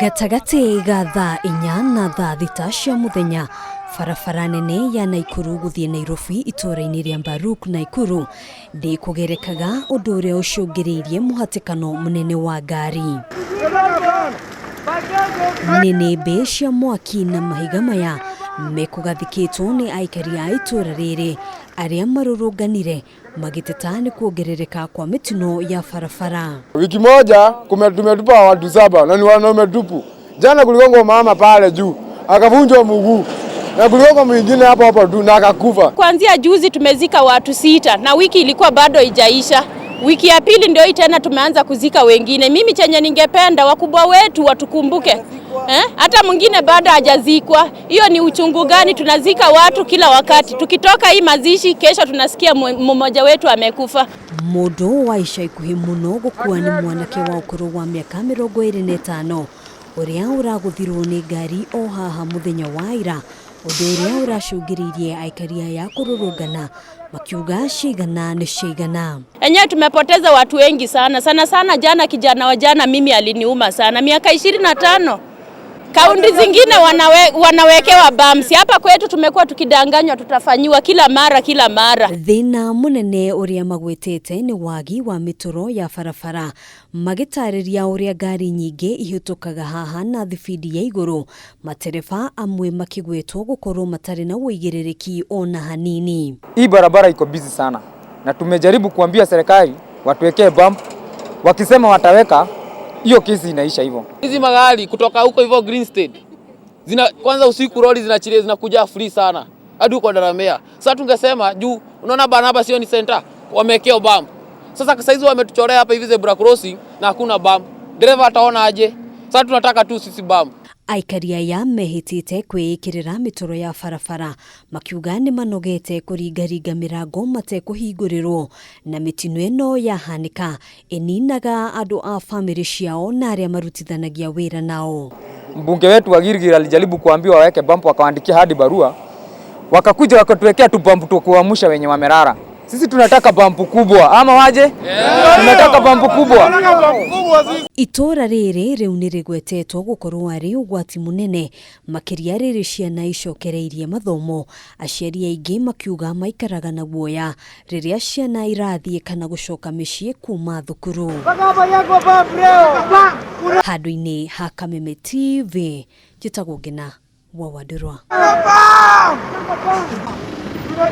Gatagatĩ ga thaa 4 na thaa 6 cia mũthenya, barabara nene ya Naikuru gũthiĩ Nairobi itũũra-inĩ rĩa Mbaruk, Naikuru, ndĩkũgerekaga, ũndũ ũrĩa ũcũngĩrĩirie mũhatĩkano mũnene wa ngari. Nĩnĩmbĩ cia mwaki na mahiga maya mekũgathĩkĩtwo nĩ aikari a itũũra rĩrĩ arĩa marũrũnganire magĩteta nĩ kuongerereka kwa mĩtino ya barabara. Wiki moja tumetupa watu 7 na ni wanaume tupu. Jana kuligongwa mama pale juu akavunjwa mguu na kuligongwa mwingine hapo hapo tu na akakufa. Kuanzia juzi tumezika watu 6 na wiki ilikuwa bado haijaisha. Wiki ya pili ndio hii tena tumeanza kuzika wengine. Mimi chenye ningependa wakubwa wetu watukumbuke. Hata mwingine bado hajazikwa. Hiyo ni uchungu gani? Tunazika watu kila wakati. Tukitoka hii mazishi kesho tunasikia mmoja wetu amekufa. Mundu wa ica ikuhi muno gukua ni mwanake wa ukuru wa miaka 25 uria uraguthirwo ni ngari o haha muthenya wa ira, undu uria uracũngĩrĩirie aikari aya kũrũrũngana makiuga cigana nĩ cigana. Enyewe tumepoteza watu wengi sana sana sana. Jana kijana wa jana mimi aliniuma sana, miaka 25. Kaunti zingine wanawekewa bumps. Hapa kwetu tumekuwa tukidanganywa tutafanyiwa kila mara kila mara. Thina munene uria magwetete ni wagi wa mitoro ya barabara, magitariria uria ngari nyingi ihitukaga haha na thibindi ya iguru, matereba amwe makigwetwo gukorwo matari na uigiririkia ona hanini. Hii barabara iko busy sana na tumejaribu kuambia serikali watuwekee bump, wakisema wataweka hiyo kesi inaisha hivyo. Hizi magari kutoka huko hivyo Green State zina kwanza usiku lori zinachilia zinakuja free sana hadi huko Daramea. Sasa tungesema juu unaona Barnaba sio ni center wamewekea bump. Sasa sasa hizi wametuchorea hapa hivi zebra crossing na hakuna bump. Dereva ataona aje? Sasa tunataka tu sisi bump. Aikari aya mehĩtĩte kwĩĩkĩrĩra mĩtoro ya barabara makiuga nĩ manogete kũringaringa mĩrango matekũhingũrĩrwo, na mĩtino ĩno yahanĩka ĩninaga andũ a bamĩrĩ ciao na arĩa marutithanagia wĩra nao. Mbunge wetu wa Gilgil alijaribu kuambiwa waweke bump, wakawaandikia hadi barua, wakakuja wakatuwekea tu bump tu kuamsha wenye wamelala. Sisi tunataka bump kubwa ama waje? Yeah. Tunataka bump kubwa. Itũra rĩrĩ rĩu nĩ rĩgwetetwo gũkorwo arĩ ũgwati mũnene makĩria rĩrĩ ciana icokereirie mathomo, aciari aingĩ makiuga maikaraga na guoya rĩrĩa ciana irathiĩ kana gũcoka mĩciĩ kuma thukuru. Handũ-inĩ ha Kameme TV, njĩtagwo Ngina wa Wandũrwa.